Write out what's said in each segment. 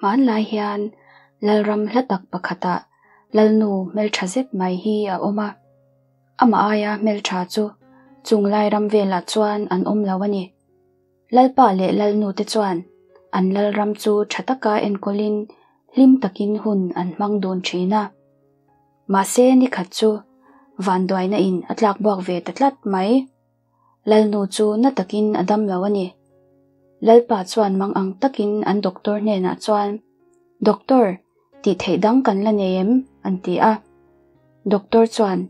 Hmanlai hian Lalram hla tak pakhatah Lalnu hmeltha zet mai hi a awm a. Amah aia hmeltha chu chung Lairam velah chuan an awm lo a ni. Lalpa leh Lalnu te chuan an Lalram chu tha taka enkawlin hlim takin hun an hmang dun thin a. Mahse nikhat chu vanduaina in a tlakbuak ve ta tlat mai. Lalnu chu na takin a dam lo a ni. Lalpa chuan mang ang takin an doctor hnenah chuan, Doctor, tih theih dang kan la nei em? an ti a. Doctor chuan,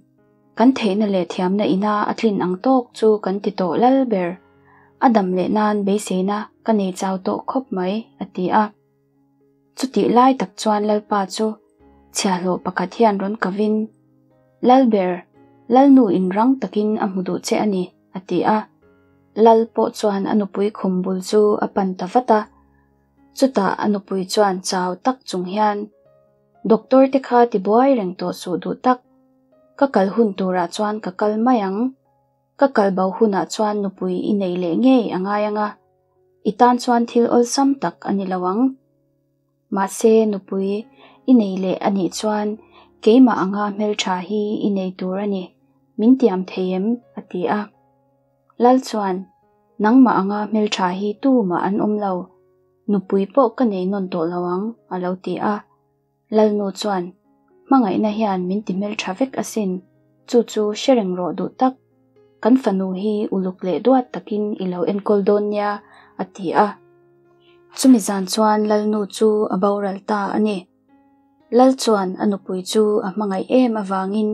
Kan theihna leh thiamna ina a tlin ang tawk chu kan ti tawh lal ber. A dam leh nan beiseina ka nei chau tawh khawp mai, a ti a. Chutih lai tak chuan Lalpa chu chhiahhlawh pakhat hian rawn kovin, Lalber, Lalnu in rang takin a hmu duh che a ni, a ti a. Lal pawh chuan a nupui khum bul chu a pan ta vat a. Chutah a nupui chuan chau tak chung hian, Doctor te kha ti buai reng tawh suh duh tak, ka kal hun turah chuan ka kal mai ang. Ka kal bo hunah chuan nupui i nei leh ngei a ngai ang a, i tan chuan thil awlsam tak a ni lo ang. Mahse nupui i nei leh a nih chuan keimah anga hmeltha hi i nei tur a ni, min tiam thei em? a ti a. Lal chuan, Nangmah anga hmeltha hi tumah an awm lo, nupui pawh ka nei nawn tawh lo ang, a lo ti a. Lalnu chuan, Hmangaihna hian min ti hmeltha vek asin, chu chu hre reng rawh duh tak. Kan fanu hi uluk leh duat takin i lo enkawl dawn nia, a ti a. Chumi zan chuan Lalnu chu a boral ta a ni. Lal chuan a nupui chu a hmangaih em avangin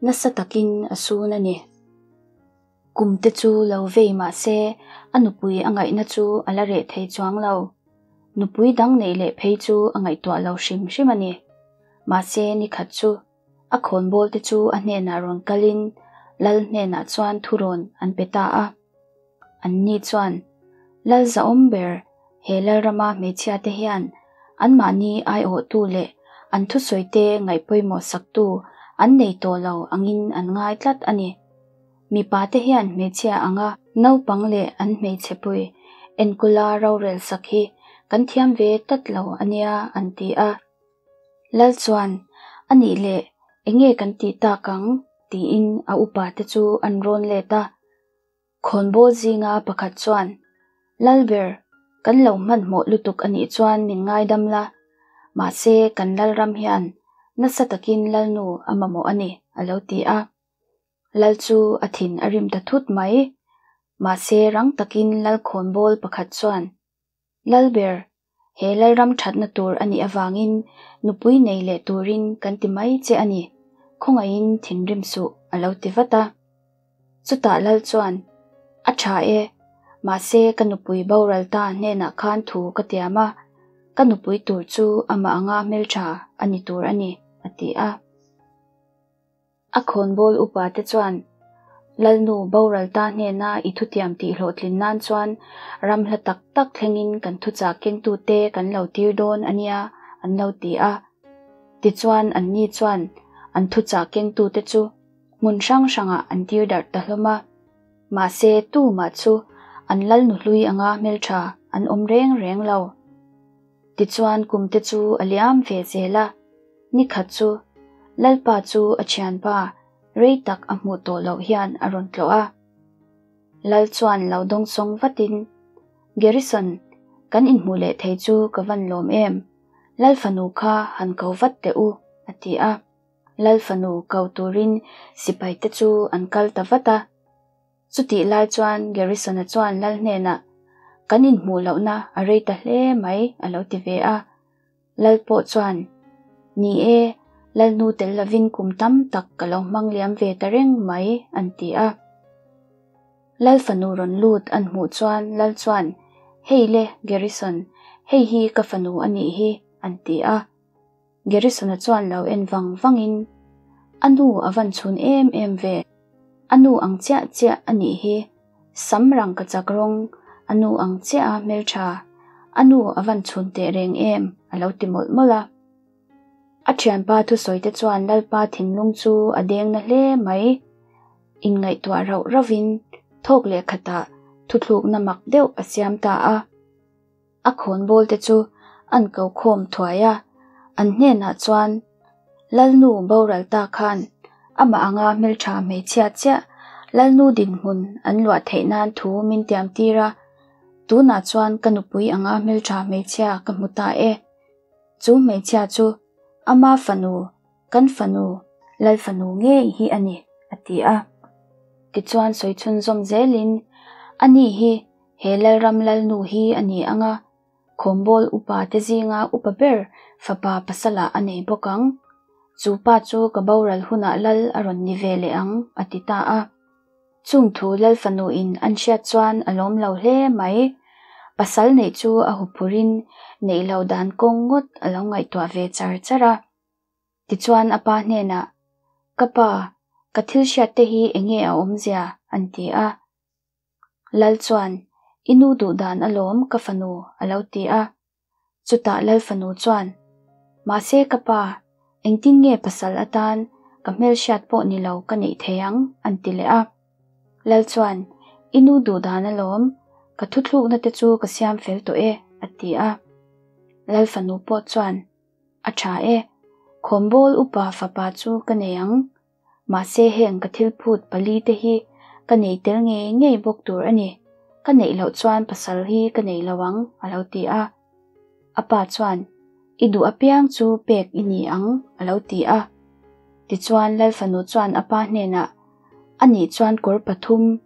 nasa takin a sun a ni. Kum te chu lo vei mah se a nupui a ngaihna chu a la reh thei chuang lo. Nupui dang neih leh phei chu a ngaihtuah lo hrim hrim a ni. Mahse nikhat chu a khawnbawl te chu a hnenah rawn kalin Lal hnenah chuan thurawn an pe ta a. Anni chuan, Lal zahawm ber he Lalrama hmeichhia te hian anmahni aiawhtu leh an thusawite ngaihpawimawh saktu an nei tawh lo angin an ngai tlat a ni. Mipa te hian hmeichhia anga naupang leh an hmeichhe pui enkawla rorel sak hi kan thiam ve tlat lo a nia an ti a. Lal chuan, A nih leh enge kan tih tak ang? tiin a upa te chu an rawn let a. Khawnbawl zinga pakhat chuan, Lalber, kan lo hmanhmawh lutuk a nih chuan min ngaidam la, mahse kan Lalram hian nasa takin Lalnu a mamawh a ni, a lo ti a. Lal chu a thin a rim ta thut mai. Mahse rang takin Lal khawnbawl pakhat chuan, Lalber, he Lalram thatna tur a nih avangin nupui nei leh turin kan ti mai che a ni, khawngaihin thinrim suh, a lo ti vat a. Chutah Lal chuan, A tha e, mahse ka nupui boral ta hnenah khan thu ka tiam a, ka nupui tur chu amah anga hmeltha a ni tur a ni, a ti a. A khawnbawl upa te chuan, Lalnu boral ta hnena i thutiam tih hlawhtlin nan chuan ram hla tak tak thlengin kan thuchah kengtute kan lo tir dawn a nia, an lo ti a. Tichuan anni chuan an thuchah kengtute chu hmun hrang hrangah an tir darh ta hlawm a. Mahse tumah chu an Lalnu hlui anga hmeltha an awm reng reng lo. Tichuan kumte chu a liam ve zel a, nikhat chu Lalpa chu a thianpa rei tak a hmuh tawh loh hian a rawn tlawh a. Lal chuan lo dawngsawng vatin, Garrison, kan inhmuh leh thei chu ka van lawm em, Lal fanu kha han ko vat teh u, a ti a. Lal fanu ko turin sipaite chu an kal ta vat a. Chutih lai chuan Garrison-a chuan Lal hnenah, Kan inhmuh lohna a rei ta hle mai, a lo ti ve a. Lal pawh chuan, Ni e, Lalnu tel lovin kum tam tak ka lo hmang liam ve ta reng mai, an ti a. Lal fanu rawn lut an hmuh chuan Lal chuan, Hei le, Garrison, hei hi ka fanu a nih hi, an ti a. Garrison-a chuan lo en vang vangin, A nu a van chhun em em ve, a nu ang chiah chiah a nih hi, sam rang ka chak rawng, a nu ang chiah a hmeltha, a nu a van chhun teh reng em, a lo ti mawlh mawlh a. A thianpa thusawi te chuan Lalpa thinlung chu a deng na hle mai. Inngaihtuah rauh rauhin thawk leh khatah thuthlukna mak deuh a siam ta a. A khawnbawl te chu an ko khawm thuai a, an hnenah chuan, Lalnu boral ta khan amah anga hmeltha hmeichhia chiah Lalnu dinhmun an luah theih nan thu min tiam tir a, tunah chuan ka nupui anga hmeltha hmeichhia ka hmu ta e. Chu hmeichhia chu ama fanu, kan fanu, Lal fanu ngei hi a ni, a ti a. Tichuan sawi chhunzawm zelin, Ani hi he Lalram Lalnu hi a ni ang a, Khawnbawl upa te zinga upa ber fapa pasalah a nei bawk ang. Chu pa chu ka boral hunah lal a rawn ni ve leh ang, a ti ta a. Chung thu lal fanuin an hriat chuan a lawm lo hle mai. Pasal neih chu a huphurin neih lo dan kawng ngawt a lo ngaihtuah ve char char a. Tichuan a pa hnenah, Ka pa, ka thil hriat te hi enge a awmzia? an ti a. Lal chuan, I nu duh dan alawm ka fanu, a lo ti a. Chutah Lal fanu chuan, Mahse ka pa, engtin nge pasal atan ka hmelhriat pawh ni lo ka neih thei ang? an ti leh a. Lal chuan, I nu duh dan alawm, ka thuthlukna te chu ka siam fel tawh e, a ti a. Lal fanu pawh chuan, A tha e, khawnbawl upa fapa chu ka nei ang. Mahse heng ka thil phut pali te hi ka nei tel ngei ngei bawk tur a ni, ka neih loh chuan pasal hi ka nei lo ang, a lo ti a. A pa chuan, I duh apiang chu pek i ni ang, a lo ti a. Tichuan Lalfanu chuan a pa hnenah, A nih chuan kawr pathum,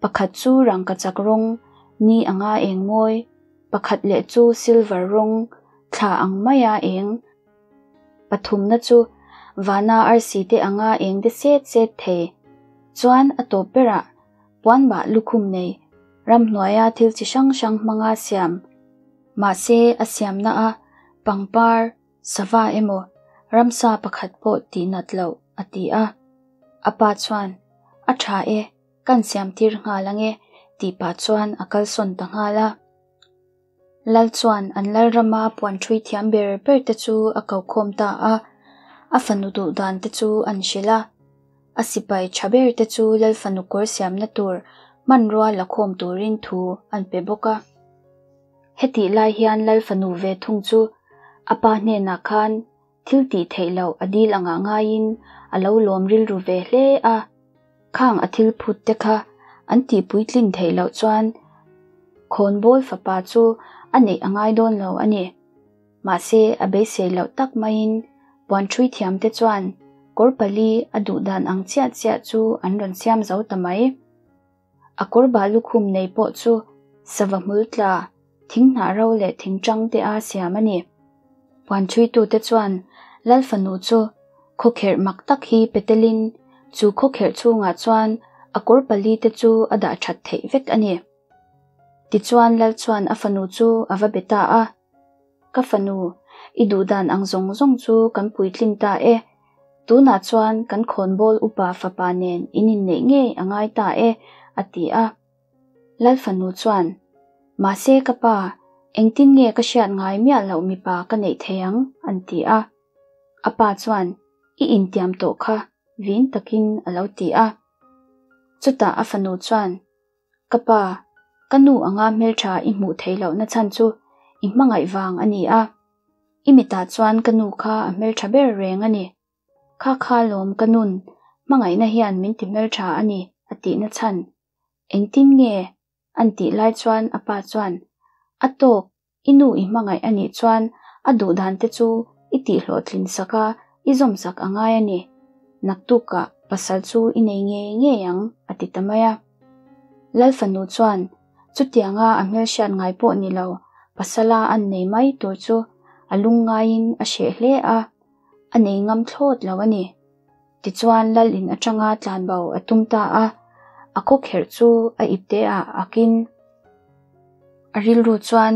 pakhat chu rangkachak rawng, ni anga eng mawi, pakhat leh chu silver rawng, thla ang maia eng, Pathumna chu vana arsi te anga eng de set set thei. Chuan a tawp berah puanbah lukhum nei, ramhnuaia thil chi hrang hrang hmanga siam, mahse a siamna a pangpar, sava emaw ramsa pakhat pawh tihnat loh a ti a. A pa chuan, A tha e, kan siamtir nghal ange tih pah chuan a kalsawn ta nghal a. Lal chuan an lalrama puan ṭhui thiam ber ber te chu a ko khawm ta a, a fanu duh dan te chu an hrilh a. A sipai ṭha ber te chu lal fanu kawr siamna tur hmanrua la khawm turin thu an pe bawk a. Hetih lai hian lal fanu ve thung chu a pa hnenah khan Thil tih theih loh a dil angah ngaiin a lo lawm rilru ve hle a. Khang a thil phut te kha an tih puitlin theih loh chuan khawnbawl fapa chu a neih a ngai dawn lo a ni. Mahse a beisei loh tak maiin puan ṭhui thiam te chuan kawr pali a duh dan ang chiah chiah chu an rawn siam zo ta mai. A kawr bah lukhum nei pawh chu sava hmul tla, thing hnah ro leh thing ṭang te a siam a ni. Puanchhuitute chuan Lal fanu chu khawkherh mak tak hi pe telin chu khawkherh chhungah chuan a kawr pali te chu a dah ṭhat theih vek a ni. Tichuan Lal chuan a fanu chu a va be ta a. Ka fanu, i duhdan ang zawng zawng chu kan puitlin ta e. Tunah chuan kan khawnbawl upa fapa nen in inneih ngei a ngai ta e, a ti a. Lal fanu chuan, Mahse ka pa, engtin nge ka hriat ngai miah loh mipa ka neih thei ang? an ti a. A pa chuan, I intiam tawh kha, vin takin a lo ti a. Chutah a fanu chuan, Ka pa, ka nu anga hmeltha i hmuh theih lohna chhan chu i hmangaih vang a ni a. I mitah chuan ka nu kha a hmeltha ber reng a ni. Kha kha lawm ka nun, hmangaihna hian min ti hmeltha a ni a tihna chhan. Engtin nge? An tih lai chuan a pa chuan, A tawk, I nu i hmangaih a nih chuan a duh dan te chu i tihhlawhtlin sak a, i zawm sak a ngai a ni. Naktukah pasal chu i nei ngei ngei ang, a ti ta mai a. Lal fanu chuan chutianga a hmelhriat ngai pawh ni lo pasala an nei mai tur chu a lungngaiin a hreh hle a, a nei ngam thlawt lo a ni. Tichuan Lal in atanga tlanbo a tum ta a, a khawkherh chu a ipte ah akin a rilru chuan,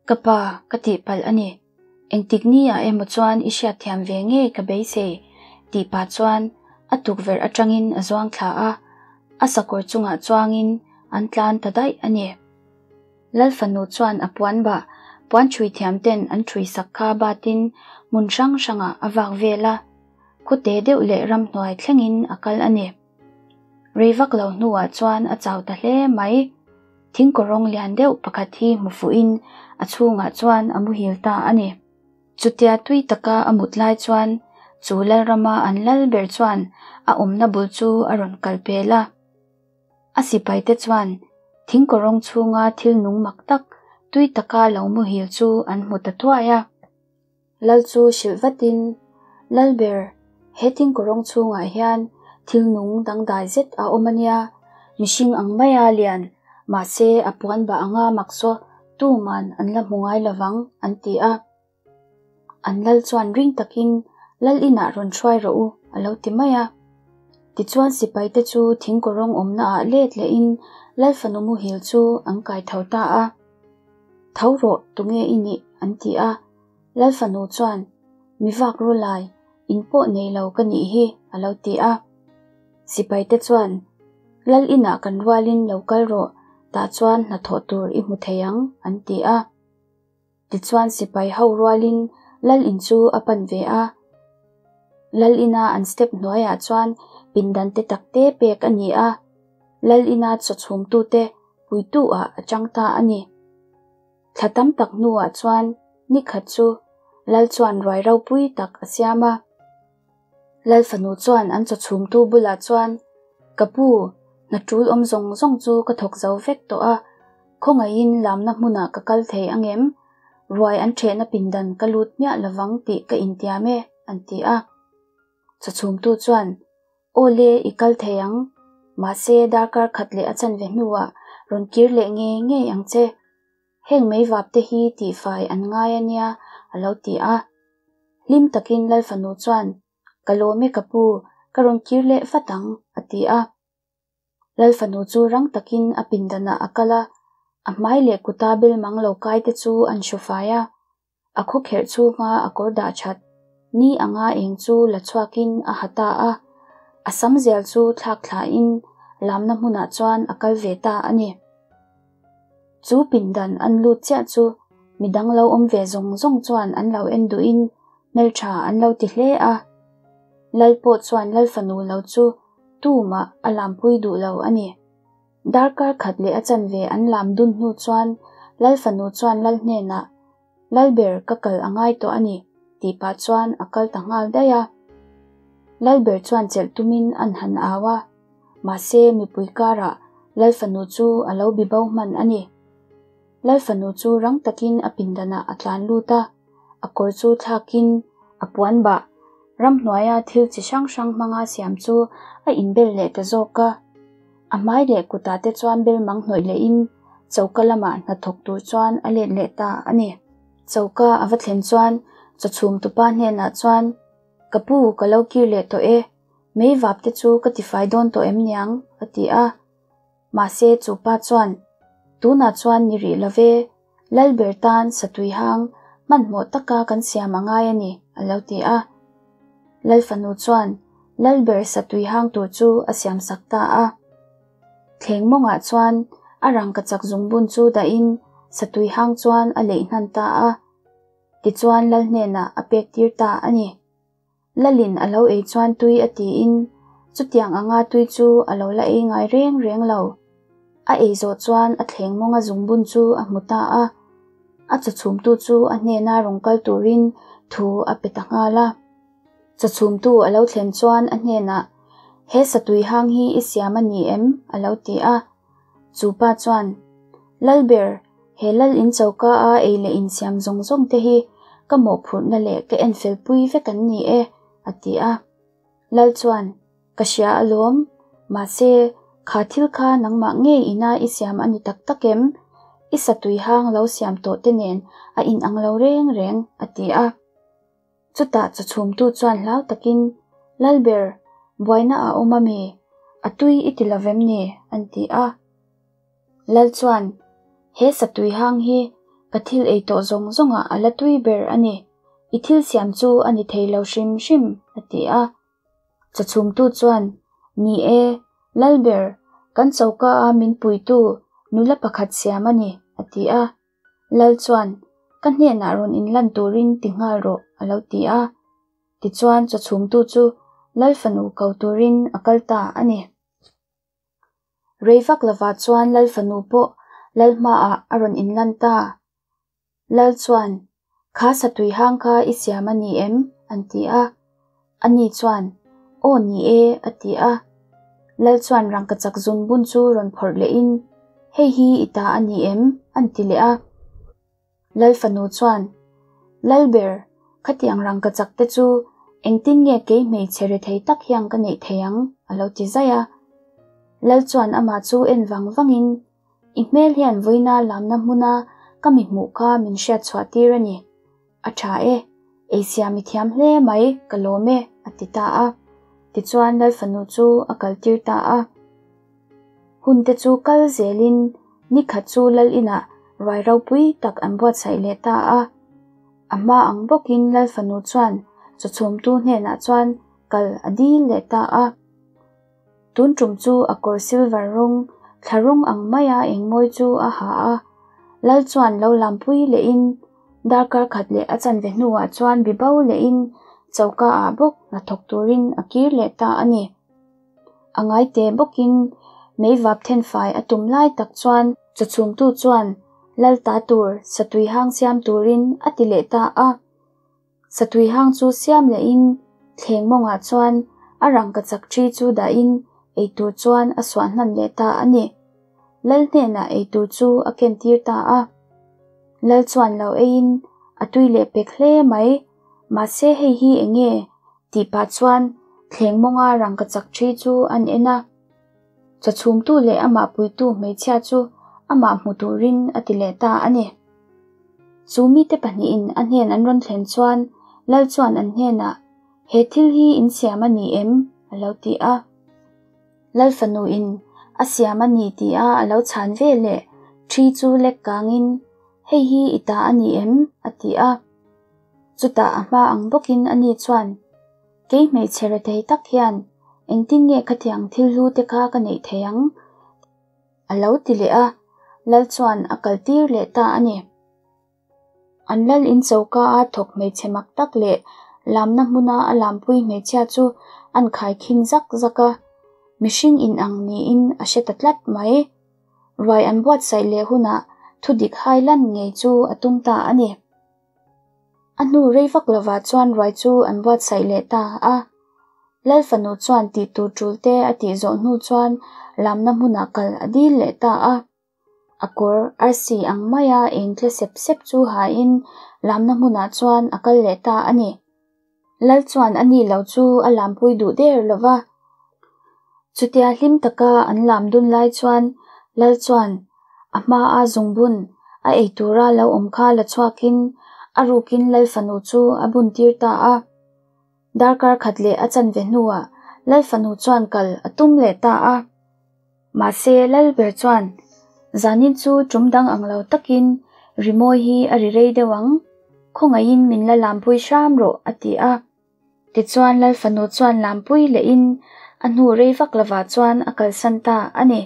Ka pa, ka tihpalh a ni. Engtik ni ah emaw chuan i hriatthiam ve ngei ka beisei, tih pah chuan a tukverh atangin a zuang thla a, a sakawr chungah chuangin an tlan ta daih a ni. Lal fanu chuan a puan bah puan ṭhui thiam ten an ṭhui sak kha batin hmun hrang hrangah a vak vel a, khawte deuh leh ramhnuai thlengin a kal a ni. Rei vak lo hnuah chuan a chau ta hle mai. Thingkawrawng lian deuh pakhat hi hmu fuhin a chhungah chuan a muhil ta a ni. Chutia tui taka a mut lai chuan chu lalrama an lal ber chuan a awmna bul chu a rawn kal pel a. A sipaite chuan thingkawrawng chhunga thil nung mak tak tui taka lo muhil chu an hmu ta thuai a. Lal chu hrilh vatin, Lalber, he thingkawrawng chhungah hian thil nung dangdai zet a awm a nia, mihring ang maia lian, mahse a puan bah anga mak saw tuman an la hmu ngai lovang, an ti a. An lal chuan ring takin, Lal inah rawn hruai rawh u, a lo ti mai a. Tichuan sipaite chu thingkawrawng awmnaah let lehin Lal fanu muhil chu an kai tho ta a. Tho rawh, tunge i nih? an ti a. Lal fanu chuan, Mi vak ru lai, in pawh nei lo ka nih hi, a lo ti a. Sipaite chuan, Lal inah kan rualin lo kal rawh, tah chuan hnathawh tur i hmu thei ang, an ti a. Tichuan sipai ho rualin Lal in chu a pan ve a. Lal ina an step hnuaiah chuan pindan te tak te pek a ni a. Lal ina chaw chhumtute puitu ah a chang ta a ni. Thla tam tak hnuah chuan ni khat chu Lal chuan ruai ropui tak a siam a. Lal fanu chuan an chaw chhumtu bulah chuan, Ka pu, hna tul awm zawng zawng chu ka thawk zo vek tawh a, khawngaihin lamna hmunah ka kal thei angem? Ruai an ṭhehna pindan ka lut miah lovang tih ka intiam e, an ti a. Chaw chhumtu chuan, Aw le, i kal thei ang. Mahse, darkar khat leh a chanve hnuah rawn kir leh ngei ngei ang che. Heng meivap te hi tihfai an ngai a nia, a lo ti a. Hlim takin Lal fanu chuan, Ka lawm e ka pu, ka rawn kir leh vat ang, a ti a. Lal fanu chu rang takin a pindanah a kal a, a hmai leh kuta belmang lo kai te chu an hru fai a. A khawkherh chhunga a kawr dah that ni anga eng chu la chhuakin a ha ta a, a sam zial chu thlak thlain lamna hmunah chuan a kal ve ta a ni. Chu pindan an lut chiah chu midang lo awm ve zawng zawng chuan an lo en duhin hmeltha an lo ti hle a. Lal pawh chuan Lal fanu lo chu tumah a lampui duh lo a ni. Darkar khat leh a chanve an lam dun hnu chuan Lal fanu chuan Lal hnenah, Lalber ka kal a ngai tawh a ni, tih pah chuan a kal ta nghal daih a. Lalber chuan chelh tumin an han au a, mahse mipui karah Lal fanu chu a lo bi bo hman a ni. Lal fanu chu rang takin a pindanah a tlan lut a, a kawr chu thlakin a puan bah. Ramhnuaia thil chi hrang hrang hmanga siam chu a inbel leh ta zawk a. A hmai leh kutah te chuan belmang hnawih lehin choka lamah hnathawk tur chuan a let leh ta a ni. Choka a va thlen chuan chaw chhum tupa hnenah chuan, Ka pu, ka lo kir leh tawh e, meivap te chu ka tifai dawn tawh em niang? a ti a. Mahse chu pa chuan, Tunah chuan ni rih lo ve, Lalber tan satui hang hmanhmawh taka kan siam a ngai a ni, a lo ti a. Lal fanu chuan Lalber satui hang tur chu a siam sak ta a. Thleng mawngah chuan a rangkachak zungbun chu dahin satui hang chuan a leih hnan ta a. Tichuan Lal hnenah a pek tir ta a ni. Lalin a lo ei chuan tui a tiin, chutiang anga tui chu a lo la ei ngai reng reng lo. A ei zawh chuan a thleng mawnga zungbun chu a hmu ta a. A chawchhumtu chu a hnena rawn kal turin thu a pe ta nghal a. Chawchhumtu a lo thlen chuan a hnenah, He satui hang hi i siam a ni em? a lo ti a. Chu pa chuan, Lalber, he lal in choka a ei leh insiam zawng zawng te hi ka mawhphurhna leh ka enfel pui vek an ni e, a ti a. Lal chuan, Ka hria alawm, mahse, kha thil kha nangmah ngei ina i siam a ni tak tak em? I satui hang lo siam tawh te nen a inang lo reng reng, a ti a. Chutah chawchhumtu chuan hlau takin, Lalber, buaina a awm a mi? A tui i ti lovem ni? an ti a. Lal chuan, He satui hang hi ka thil ei tawh zawng zawngah a la tui ber a ni. I thil siam chu a ni thei lo hrim hrim, a ti a. Chawchhumtu chuan, Ni e, Lalber, kan choka a min puitu nula pakhat siam a ni, a ti a. Lal chuan, Ka hnenah rawn inlan turin ti nghal rawh, a lo ti a. Tichuan chawchhumtu chu Lal fanu ko turin a kal ta a ni. Rei vak lovah chuan Lal fanu pawh Lal hmaah a rawn inlan ta. Lal chuan, Kha satui hang kha i siam a ni em? an ti a. Ani chuan, Aw ni e, a ti a. Lal chuan rangkachak zungbun chu rawn phawrh lehin, Hei hi i ta a ni em? an ti leh a. Lal fanu chuan, Lalber, khatiang rangkachak te chu engtin nge kei hmeichhe rethei tak hian ka neih thei ang? a lo ti zaih a. Lal chuan amah chu en vang vangin, I hmel hian vawiina lamna hmuna ka mi hmuh kha min hriat chhuah tir a ni. A tha e, ei siam i thiam hle mai, ka lawm e, a ti ta a. Tichuan Lal fanu chu a kaltir ta a. Hun te chu kal zelin ni khat chu Lal inah ruai ropui tak an buatsaih leh ta a. A hma ang bawkin Lal fanu chuan chawchhumtu hnenah chuan kal a dil leh ta a. Tun tum chu a kawr silver rawng, thla rawng ang maia engmawi chu a ha a. Lal chuan lo lampui lehin darkar khat leh a chanve hnuah chuan bibo lehin choka ah bawk hnathawk turin a kir leh ta a ni. A ngaite bawkin meivap thenfai a tum lai tak chuan chawchhumtu chuan lal ta tur satui hang siam turin a ti leh ta a. Satui hang chu siam lehin thleng mawngah chuan a rangkachak ṭhi chu dahin eitur chuan a suah hnan leh ta a ni. Lal hnenah eitur chu a kentir ta a. Lal chuan lo eiin a tui leh pek hle mai, mahse hei hi eng nge? tih pah chuan thleng mawnga rangkachak ṭhi chu an en a. Chawchhumtu leh amah puitu hmeichhia chu amah hmu turin a ti leh ta a ni. Chu mite pahnihin a hnen an rawn thlen chuan Lal chuan an hnenah, He thil hi in siam a ni em? a lo ti a. Lal fanuin a siam a ni tia a lo chhan ve leh ṭhi chu lek kangin, Hei hi i ta a ni em? a ti a. Chutah a hma ang bawkin ani chuan, Kei hmeichhe rethei tak hian engtin nge khatiang thil hlu te kha ka neih thei ang? A lo ti leh a, Lal chuan a kaltir leh ta a ni. An lal in choka a thawk hmeichhe mak tak leh lamna hmuna a lampui hmeichhia chu an khaikhin zak zak a, mihring in ang niin a hre ta tlat mai. Ruai an buatsaih leh hunah thudik hai lan ngei chu a tum ta a ni. A hnu rei vak lovah chuan ruai chu an buatsaih leh ta a. Lal fanu chuan tih tur tul te a tih zawh hnu chuan lamna hmunah kal a dil leh ta a. A kawr arsi ang maia eng tle sep sep chu hain lamna hmunah chuan a kal leh ta a ni. Lal chuan a ni lo chu a lampui duh der lo va. Chutia hlim taka an lam dun lai chuan Lal chuan a hmaa zungbun a ei tura lo awm kha la chhuakin a rukin Lal fanu chu a buntir ta a. Darkar khat leh a chanve hnuah Lal fanu chuan kal a tum leh ta a. Mahse Lalber chuan zanin chu tum dang ang lo takin rimawi hi a ri rei deuh ang, khawngaihin min la lampui hram rawh a ti a. Tichuan Lal fanu chuan lampui lehin a hnu rei vak lovah chuan a kalsan ta a ni.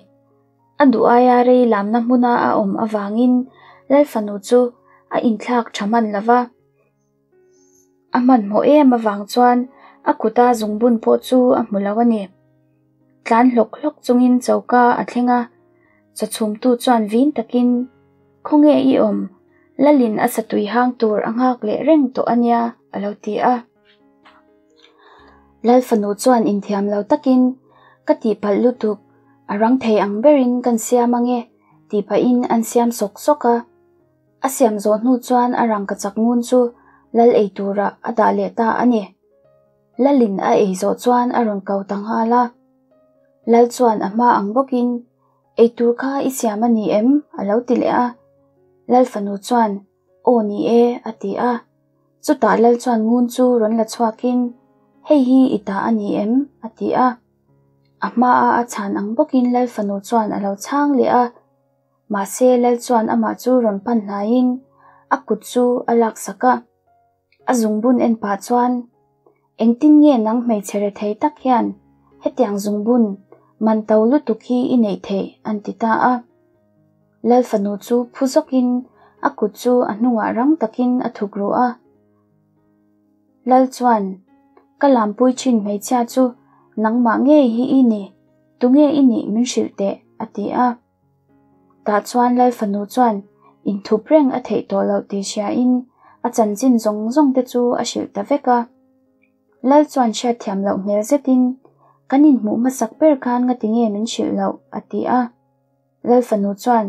A duh aia rei lamna hmuna a awm avangin Lal fanu chu a inthlak tha hman lova. A hmanhmawh em avang chuan a kuta zungbun pawh chu a hmu lo a ni. Tlan hlawk hlawk chungin choka a thleng a, chawchhumtu chuan vin takin, Khawnge i awm? Lalin a satui hang tur a nghak leh reng tawh a nia, a lo ti a. Lal fanu chuan inthiam lo takin, Ka tihpalh lutuk, a rang thei ang berin kan siam ange, tih pahin an siam sawk sawk a. A siam zawh hnu chuan a rangkachak ngun chu lal ei turah a dah leh ta a ni. Lalin a ei zawh chuan a rawn ko ta nghal a. Lal chuan a hma ang bawkin, Ei tur kha i siam a ni em? a lo ti leh a. Lal fanu chuan, Aw ni e, a ti a. Chutah Lal chuan ngun chu rawn la chhuakin, Hei hi i ta a ni em? a ti a. A hmaa a chhan ang bawkin Lal fanu chuan a lo chhang leh a. Mahse Lal chuan amah chu rawn pan hnaiin a kut chu a laksak a. A zungbun en pah chuan, Engtin nge nang hmeichhe rethei tak hian hetiang zungbun man to lutuk hi i neih theih? an ti ta a. Lal fanu chu phu zawkin a kut chu a hnungah rang takin a thuk ruh a. Lal chuan, Ka lampui thin hmeichhia chu nangmah ngei hi i ni, tunge i nih min hrilh teh? a ti a. Tah chuan Lal fanu chuan inthup reng a theih tawh loh tih hriain a chanchin zawng zawng te chu a hrilh ta vek a. Lal chuan hriatthiam loh hmel zetin, Kan inhmuh hmasak ber khan ngati nge min hrilh loh? a ti a. Lal fanu chuan,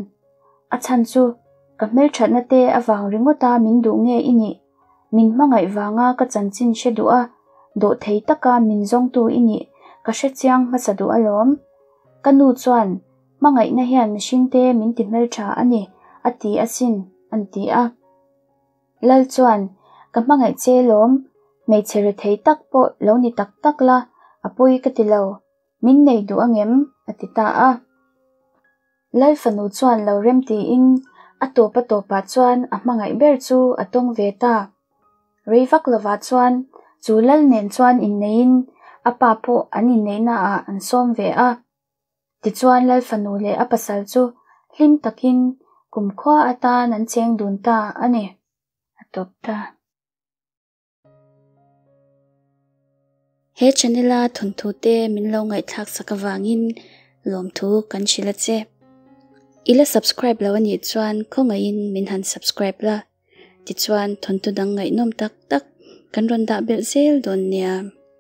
A chhan chu, ka hmelthatna te avang ringawta min duh nge i nih? Min hmangaih vanga ka chanchin hre duh a, dawhthei taka min zawngtu i nih ka hre chiang hmasa duh alawm. Ka nu chuan, Hmangaihna hian mihringte min ti hmeltha a ni, a ti asin, an ti a. Lal chuan, Ka hmangaih che lawm, hmeichhe rethei tak pawh lo ni tak tak la, a pawi ka ti lo, min nei duh angem? a ti ta a. Lal fanu chuan lo rem tiin a tawp a tawpah chuan a hmangaih ber chu a tawng ve ta. Rei vak lovah chuan chu lal nen chuan inneiin a pa pawh an inneihnaah an sawm ve a. Tichuan lal fanu leh a pasal chu hlim takin kumkhua atan an cheng dun ta a ni. A tawp ta. He channel a thawnthu te min lo ngaihthlak sak avangin lawmthu kan hrilh a che. I la subscribe lo anih chuan khawngaihin min han subscribe la, tichuan thawnthu dang ngaihnawm tak tak kan rawn dah belh zel dawn nia.